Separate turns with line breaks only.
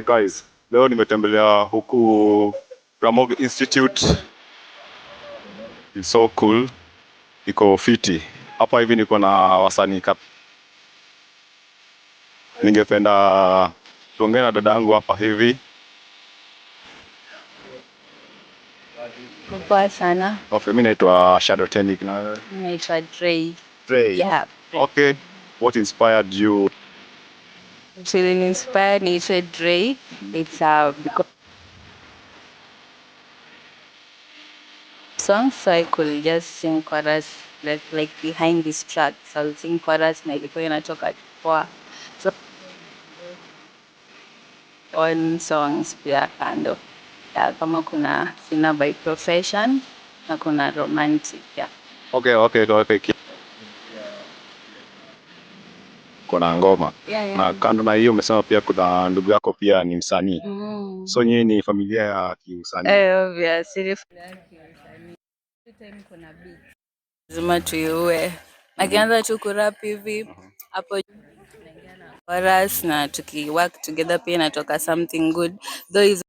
Hi guys, leo nimetembelea huku Ramogi Institute. It's so cool. Iko fiti. Hapa hivi niko na wasanii kap. Ningependa tuongee na dadangu hapa hivi.
Poa sana.
Okay, mimi naitwa Shadow Tenik na wewe?
Naitwa Dre.
Dre.
Yeah.
Okay. What inspired you?
Feeling inspired niitwe Dre. It's because song, so I could just sing chorus like behind this track. So I'll sing chorus na ilikuwa inatoka poa. So on songs pia kando. Yeah, kama kuna Sina by Profession na kuna Romantic. Yeah.
Okay. Kuna ngoma.
Yeah.
Na kando na hiyo umesema pia kuna ndugu yako pia ni msanii. So nyinyi ni familia ya kiusanii.
Eh, obvious. Lazima tuiue. Akianza tu kurap hivi hapo chorus na tuki work together pia inatoka something good. Though is